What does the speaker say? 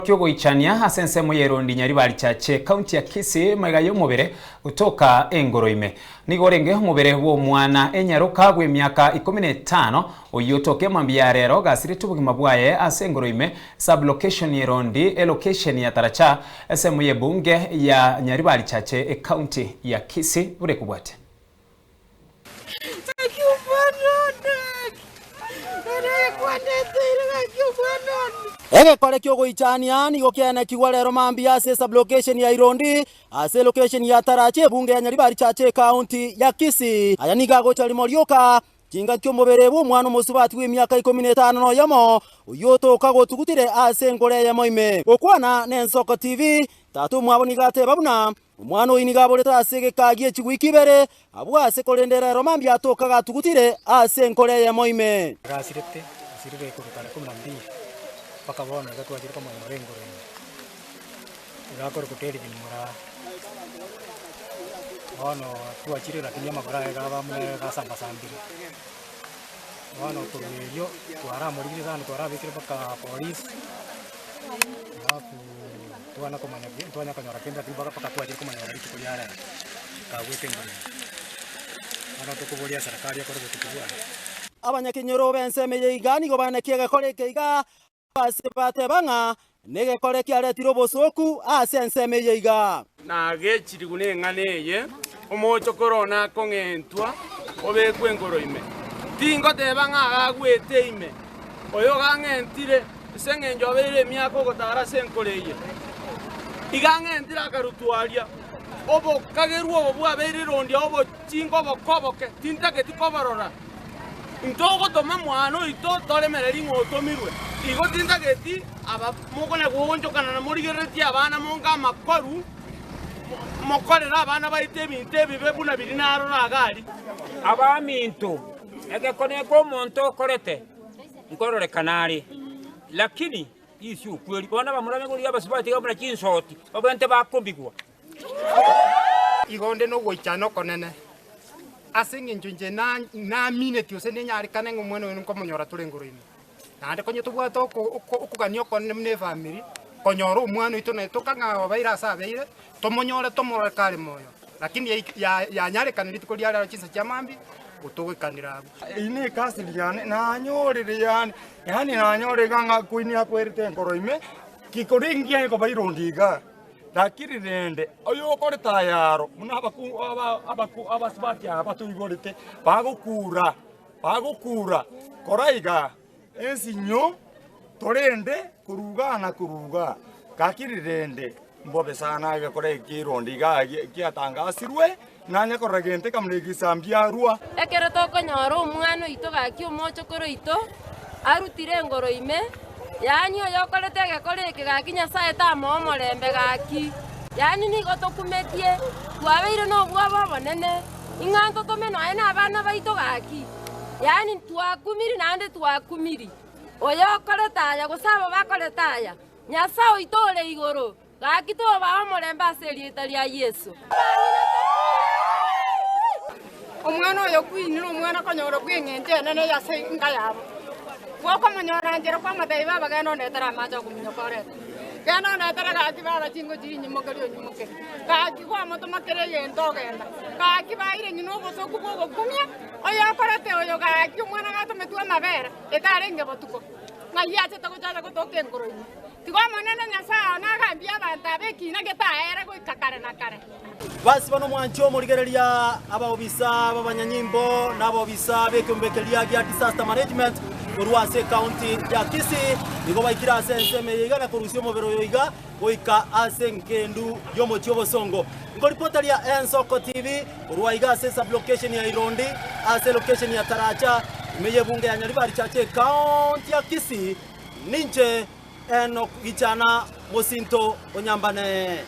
Ki'ogoichania ase ensemo y'erondi Nyaribari Chache, county ya Kisii, magega y'omobere gotoka engoro ime. Nigo orenge omobere bw'omwana enyaroka bw'emiaka ikomi na etano oyio otoke mambia ya rero gasirete obogima bwaye ase engoro ime sub-location y'erondi elocation ya Taracha ensemo y'ebunge ya Nyaribari Chache ecounty ya Kisii buna ekobwatia. Gaki omwana one, ere kwandeteire gaki omwana one. Egekore ki'ogoichania nigo kiaenekigwa rero mambia ase esublocation ya Irondi, ase elocation ya Taracha ebunge ya Nyaribari Chache ecounty ya Kisii. Aya nigo agocha rimo rioka chingaki omobere bw'omwana omosubati bw'emiaka ikomi na etano na oyomo, oyio otoka gotugutire ase enkoro eyemo ime. Gokwana n'Ensoko TV, tata omwabo nigo ateba buna Omwana oyio nigo aborete ase egekaa gie chigwiki ibere, abwo ase korende rero mambia atoka gatugutire ase enkoro eyemo ime. Gasirete, asirire korwa tarehe kumi na mbili mpaka bono iga twachire komonyora engoro ime. Iga akorokwa Kelvin Moraa. Bono twachire lakini amagoro aye iga aba buna gasambasambire. Bono korwa erio twaramorigire sana twarabekire mpaka polisi, alafu. Twana komanya ki, ntwanya konyora kende lakini mpaka mpaka twachire komonyora rituko ria rero, kagwete engoro ime. Bono tokoboria eserekari ekore obotuki bwaye. Abanyakenyoro b'ensemo eye iga nigo banekia egekore eke iga, ase bateba ng'a negekore kiaretire obosooku ase ensemo eye iga. Nagechirigwe neng'ana eye, omochokoro one akong'entwa, obekwe engoro ime. Tingoteba ng'a agagwete ime, oyo gang'entire, ase engencho abeire emiaka ogotara ase enkoro eye. Iga ang'entire akarutwa aria. Obokagerwa obo bwabeire erondia obochinga obokoboke, tintageti koborora. Intogotoma mwana oito toremererie ng'a otomirwe. Igo tintageti aba mokona goonchokana na morigereretie abana monga amakoru, mokorere abana baito ebinto ebibe buna biria narora iga aria. Abaminto, egekone ek'omonto okorete nkororekana are, lakini isi okweri. Bono abamura b'igoro y'abasubati iga buna chinsoti, babwenerete bakobigwa. Igo onde nogoichana okonene, ase engencho inche namineti gose nenyarekane ng'a omwana oyo nkomonyora tore igoro ime. Naende konya tobwate okogania okonene buna efamiri, konyora omwana oito naye tokang'aa obeire ase abeire, tomonyore tomorore kare moyo. Lakini yanyarekana rituko ria rero chinsa chia mambia, gotogoikanera abwo. Eyio nekasiri yane, nanyorire yaani, yaani nanyore iga ng'a queen akwerete enkoro ime, ki korengia ekoba irondi igaa. Lakini rende oyokorete ayaro, buna abasubati aba toiborete, bagokura, bagokura, kora iga, ensinyo torende koruga na koruga. Lakini rende mbobe sana egekora ekirondi iga giatangasirwe, nanye korora gento ekamuna egesambi arua. Ekero tokonyora omwana oito gaki omochokoro oito, arutire engoro ime, yaani oyokorete egekora eke gaki Nyasae tamoa omorembe gaki. Yaani nigo tokumetie, twabeire nobwoba obonene, ing'a ntotome nonya na abana baito gaki. Yaani twakumiri naende twakumiri. Oyokorete aya gose abo bakorete aya, Nyasae oito ore igoro, Gaki tobaa omorembe ase erieta ria Yeso. Omwana oyo Queen nomwana konyora bw'eng'encho enene ase enka yabo. Gokomonyora nchera kwamotebia baba genda ondetere amache okominyoka orete. Genda ondetere gaki baba chingo chiria inyimokerie onyimokerie. Gaki kwamotoma kera egento ogenda. Gaki baire ng'ina obosoku bw'ogokumia, oyokorete oyo gaki omwana gatometwe amabere, etarenge botuko. Ng'ai achete gocha gotoka enkoro ime. Tiga Omonene Nyasae one agambie abanto aba ekiina getaere goika kare na kare. Basiba nomwanchi omorigereria abaobisa b'abanyanyimbo na abaobisa b'ekeombe keria gia Disaster Management korwa ase ekaunti ya Kisii nigo baikire ase ensemo eye iga na korusia omobere oyo iga goika ase engendu y'omochie obosongo. Nkoripotaria Ensoko TV korwa iga ase sublocation ya Irondi ase location ya Taracha ime y'ebunge ya Nyaribari Chache ekaunti ya Kisii. Ninche Enok gichana mosinto o Nyambane.